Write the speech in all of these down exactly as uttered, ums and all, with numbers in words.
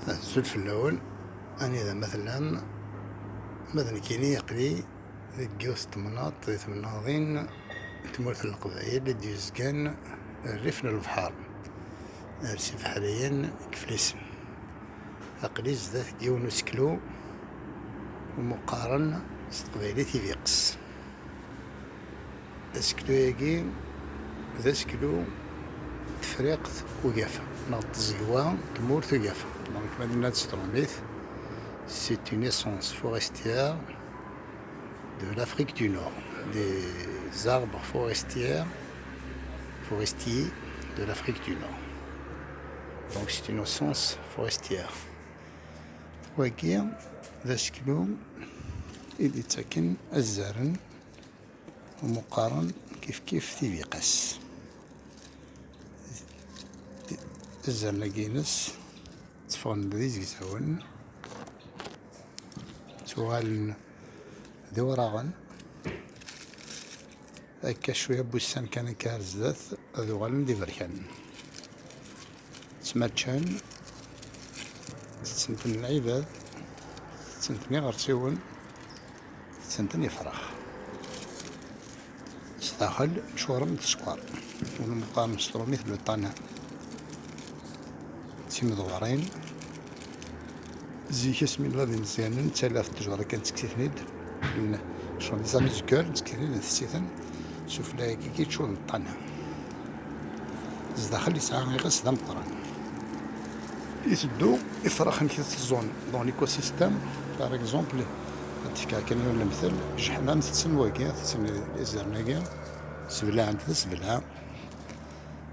Azul fell-awen, anida ma tellam. Ma d nekkini, aql-i deg yiwet n temnaḍt di temnaḍin n tmurt n Leqbayel i d-yezgan rrif n lebḥer, ar Sibḥriyen deg Iflisen. Aql-i zdat n yiwen useklu umi qqaren s teqbaylit ibiqes. Aseklu-agi d aseklu n Tefriqt Ugafa, neɣ d tẓegwa n tmurt Ugafa. Donc, ma nenna-d s trumit, c'est une essence forestière de l'Afrique du Nord, des arbres forestiers, forestiers de l'Afrique du Nord. Donc, c'est une essence forestière. Wagi d aseklu i d-ittaken azaren umi qqaren kifkif tibiqas. Azaren-agi-ines tteffɣen d izegzawen, ttuɣalen d iwraɣen. Akka cwiya n wussan kan akka ar zdat, ad uɣalen d iberkanen. Ttmaččan, tetten-ten lɛibad, tetten-ten iɣersiwen, tetten-ten ifrax. Sdaxel ččuren d sskeṛ, win meqqar s trumit le tanin. D timedwarin. Zik asmi nella d imeẓyanen, nettali ɣef ttjur akken nettekkes-iten-id. N-, cɣel des années zger, nettekkes-iten-id, ntetti-ten. Sufella-agi yeččur d ṭṭana. Zdaxel yesɛa iɣes d ameqqran. Iteddu ifrax amek i teẓẓun dans l'écosystème. Par exemple, ad d-fkeɣ kan yiwen lemtel, jeḥmam tetten wagi, tetten izerren-agi, seblaɛent d asebleɛ.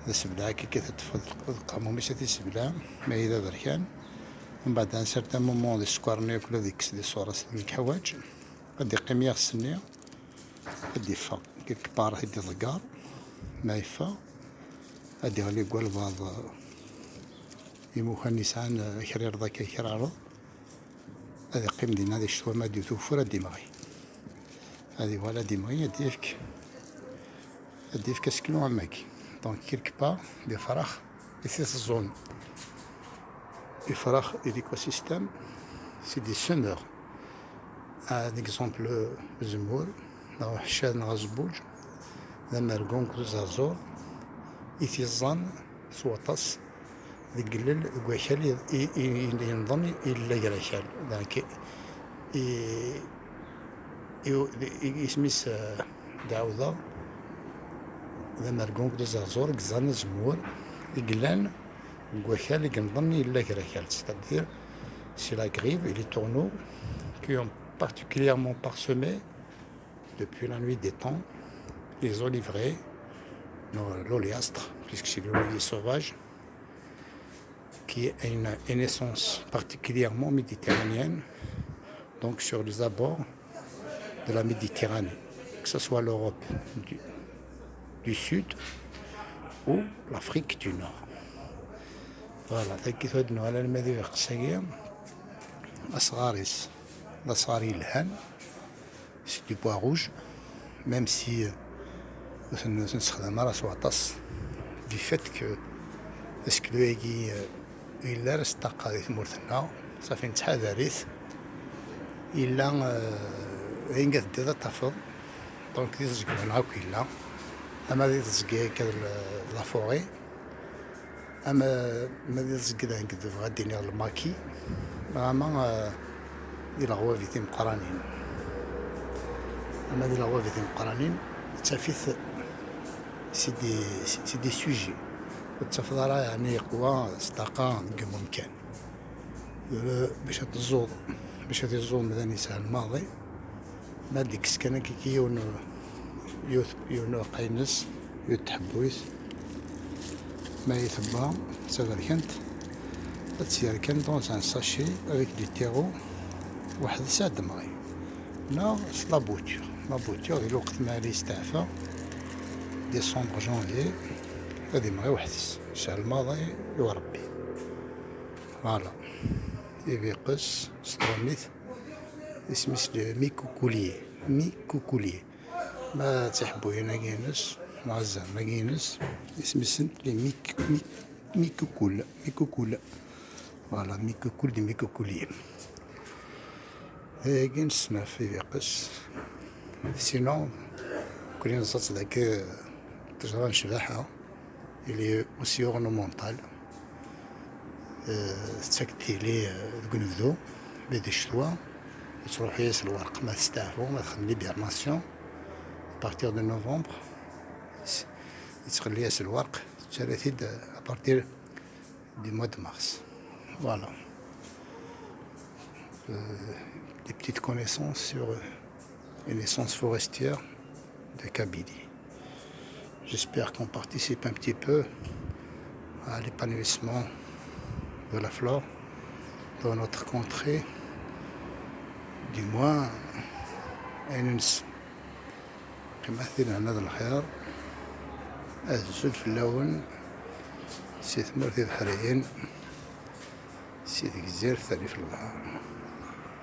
D asebleɛ, akka, akka teṭṭfeḍ lqamum-is ad t-issebleɛ, ma yella d aberkan. Mbeɛd, à un certain moment, di sskeṛ-nni akk la deg-s, di ṣṣura-s, d leḥwaǧ. Ad d-iqqim yiɣes-nni, ad d-iffeɣ. Quelque part, ad d-iḍegger, ma yeffeɣ, ad d-iɣli deg walbaɛḍ, eh, imukan yesɛan, eh, akrariḍ akka, akrariḍ. Ad iqqim dinna di ccetwa, ma d-iwet ugeffur, ad d-imɣi. Ad iwala ad d-imɣi, ad d-yefk, ad d-yefk aseklu am wagi. Donc, quelque part, d ifrax i t-iteẓẓun. Ifrax i l'écosystème, c'est des semeurs. Un exemple, uzemmur, neɣ uḥeccad, neɣ aẓebbuǧ, d amergu akked uẓerẓur, i t-iẓẓan s waṭas deg ilel, deg wakal i, i, i, i yenḍen i yella gar akal. Donc, i, i, i, isem-is, eh, d ɛawdeɣ, d amergu akked uẓerẓur i yeẓẓan azemmur i yellan deg wakal i yenḍen i yella gar akal. C'est-à-dire, c'est la grive et les tourneaux qui ont particulièrement parsemé depuis la nuit des temps les oliveraies, non, l'oléastre, puisque c'est l'olivier sauvage, qui a une, une essence particulièrement méditerranéenne, donc sur les abords de la Méditerranée, que ce soit l'Europe du, du Sud ou l'Afrique du Nord. Voilà, tagi tura ad nuɣal alma d ibeqs-agi, asɣar-is d asɣar yelhan. C'est du bois rouge, même si, euh, ur ten-, ur ten-nessexdam ara s waṭas, du fait que aseklu-agi, euh, ur yelli ara s ṭṭaqa di tmurt-nneɣ, safi nettḥadar-it. Yella, euh, ayen i teddiḍ ad t-tafeḍ, donc di teẓgi-nneɣ akk yella, ama di teẓgi akka d la, de la forêt, ama ma d tiẓgi d ayen i d-bɣiɣ ad d-iniɣ, le maquis, ama, eh, di leɣwab timeqqranin. Ama di leɣwab timeqqranin, tettaf-it c'est des, c'est des sujets. Ur tettafeḍ ara, yeɛni, yeqwa s ṭṭaqa deg umkan. Bac ad teẓẓuḍ, bac ad iẓẓu umdan yesɛa lmaḍi, ma d-ikkes kan akka yiwen, yiwet, yiwen uɛeqqa-ines, yiwet tḥebbuyt, ma itebba d taberkant, ad tt-yerr kan dans un sachet avec du terreau, weḥd-s ad d-temɣi. Neɣ s la bouture. La bouture, di lweqt ma ara yesteɛfa, décembre, janvier, ad imɣi weḥd-s. Yesɛa lmaḍi i urebbi. Voilà. Ibiqes s trumit, isem-is le micoucoulier. Micoucoulier. Ma d tiḥebbuyin-agi-ines, neɣ azaren-agi-ines, isem-isent les mic-, mic-, micoucoules. Micoucoules. Voilà, Mikukul di Mikukuliyen. Dagi nesnaf Ibiqes. Sinon, kuli neẓẓa-tt dagi ṭṭejra n ccbaḥa. Il est aussi ornemental. Euh, tettak-d tili, euh, deg unebdu, mi di ccetwa, yettruḥ-as lwerq ma testeɛfu, ma txeddem l'hibernation. À partir de novembre, yettɣelli-as lwerq, tettarra-t-id à partir du mois de mars. Voilà. Euh, des petites connaissances sur, euh, une essence forestière de Kabylie. J'espère qu'on participe un petit peu à l'épanouissement de la flore dans notre contrée, du moins à une. Qqimet di lehna d lxir. Azul fell-awen si tmurt ibeḥriyen, si tegzirt rrif lebḥer.